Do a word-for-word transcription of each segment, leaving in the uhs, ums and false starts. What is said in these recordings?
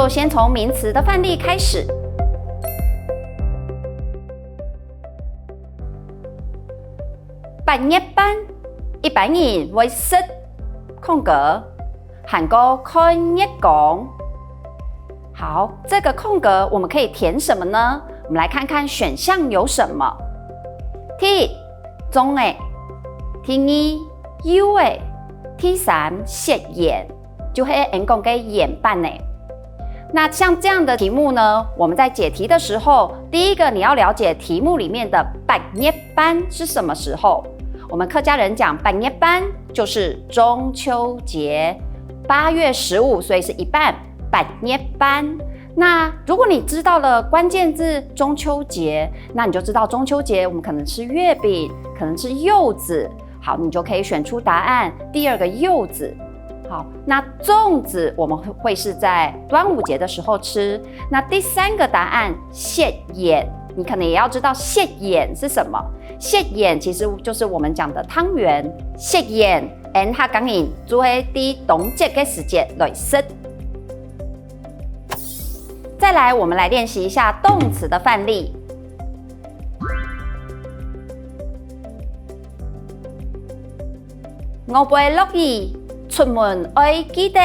就先從名詞的範例開始。八月半，一般人會食空格，還過看月光。好，這個空格我們可以填什麼呢？我們來看看選項有什麼。第一，粽仔；第二，柚仔；第三，雪圓，就係𠊎講个圓粄仔。那像這樣的題目呢，我們在解題的時候，第一個你要了解題目裡面的八月半是什麼時候。我們客家人講八月半就是中秋節，八月十五，所以是一半，八月半。那如果你知道了關鍵字中秋節，那你就知道中秋節我們可能吃月餅，可能吃柚子。好，你就可以選出答案，第二個柚子。好，那粽子我們會是在端午節的時候吃。那第三個答案，雪圓，你可能也要知道雪圓是什麼。雪圓其實就是我們講的湯圓。雪圓，𠊎客家人就係在端午節个時節來食。再來，我們來練習一下動詞的範例。外背落雨，出門愛記得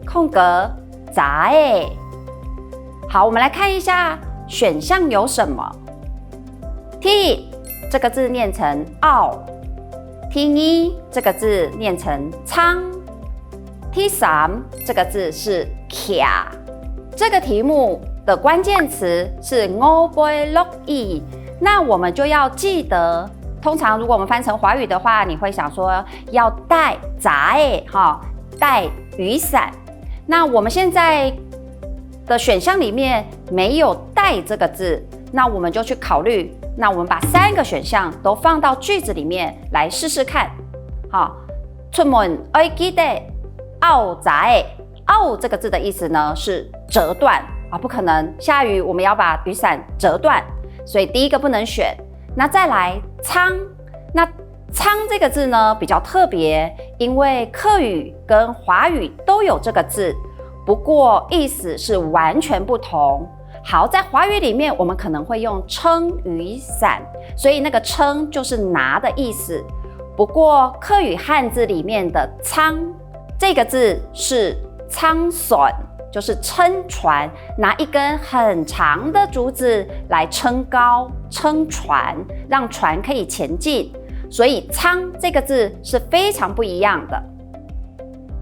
空格遮仔。好，我們來看一下選項有什麼。第一，這個字念成拗；第二，這個字念成撐；第三，這個字是徛。這個題目的關鍵詞是外背落雨，那我們就要記得，通常如果我們翻成華語的話，你會想說要帶遮仔，哈，帶雨傘。那我們現在的選項裡面沒有帶這個字，那我們就去考慮，那我們把三個選項都放到句子裡面來試試看。好，出門愛記得拗遮仔。拗這個字的意思呢是折斷啊，不可能下雨我們要把雨傘折斷，所以第一個不能選。那再來撐，那撐這個字呢比較特別，因為客語跟華語都有這個字，不過意思是完全不同。好，在華語裡面，我們可能會用撐雨傘，所以那個撐就是拿的意思。不過客語漢字裡面的撐這個字是撐船，就是撐船，拿一根很長的竹子來撐篙、撐船，讓船可以前進。所以撐這個字是非常不一樣的。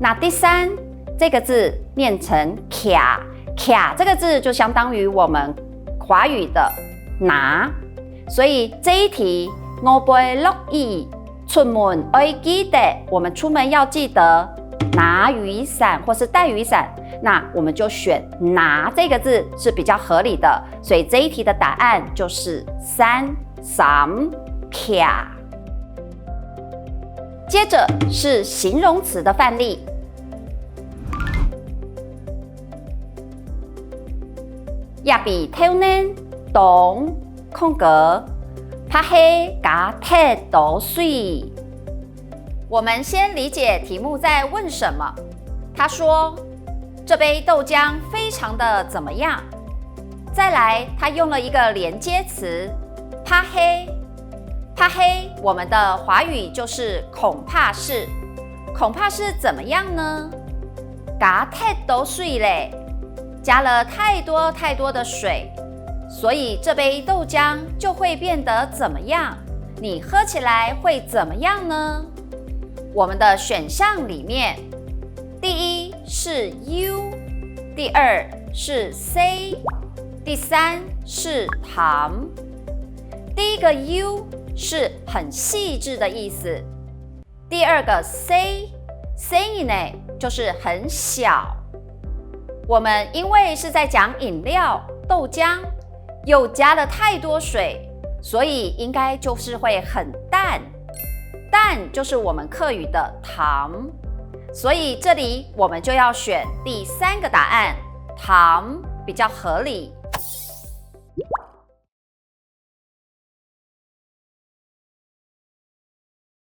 那第三，這個字念成徛，徛這個字就相當於我們華語的拿。所以這一題，外背落雨，出門愛記得，我們出門要記得拿雨傘或是帶雨傘，那我們就選拿這個字是比較合理的。所以這一題的答案就是三，三，徛。接著是形容詞的範例。這杯豆奶當空格，怕係加忒多水。我們先理解題目在問什麼。他說，這杯豆漿非常的怎麼樣？再來，他用了一個連接詞，怕係。怕係，我們的華語就是恐怕是。恐怕是怎麼樣呢？加忒多水咧，加了太多太多的水，所以這杯豆漿就會變得怎麼樣？你喝起來會怎麼樣呢？我們的選項裡面，第一是幼，第二是細，第三是淡。第一個幼是很細緻的意思，第二個細，細呢就是很小。我們因為是在講飲料，豆漿，又加了太多水，所以應該就是會很淡。淡就是我們客語的淡，所以這裡我們就要選第三個答案，淡比較合理。